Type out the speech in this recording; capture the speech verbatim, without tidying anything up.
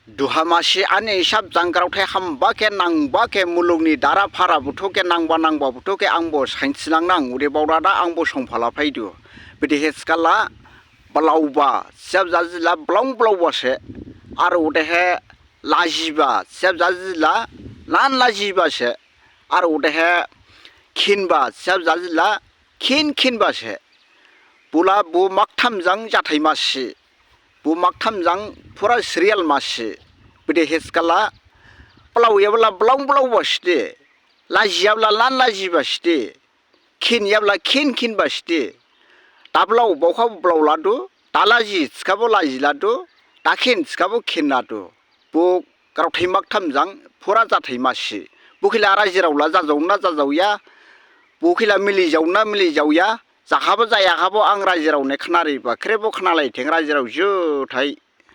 Duha masi ani hisab jang graothai hamba khe nangba khe mulug ni dara phara buthu khe nangba nangba buthu khe angbo sainthi nang nang ode baodada angbo songphala phaidu. Bede he thikhala blaoba siyap jajila blaong blaoba se. Ar odehe lajiba siyap jajila lan lajiba se. Ar odehe khinba siyap jajila khin khinba se. Bo la bo maktham jang jathai masi. Bo maktham jang phura serial masi. Bede he thikhala blaoyabala blaong blaoba side. Lajiyabala lan lajiba side. Khinyabala khin khinba side. Da blao baokha blao ladu. Da laji thikhabo laji ladu. Da khin thikhabo khin ladu. Bo graothai maktham jang phura jathai masi. Bo khela rajirao la jajaona jajaoya. Bo khela milijaona milijaoya. Jakhabo jayakhabo ang rajirao ne khnariba khrebo khnalai theng rajirao juthai.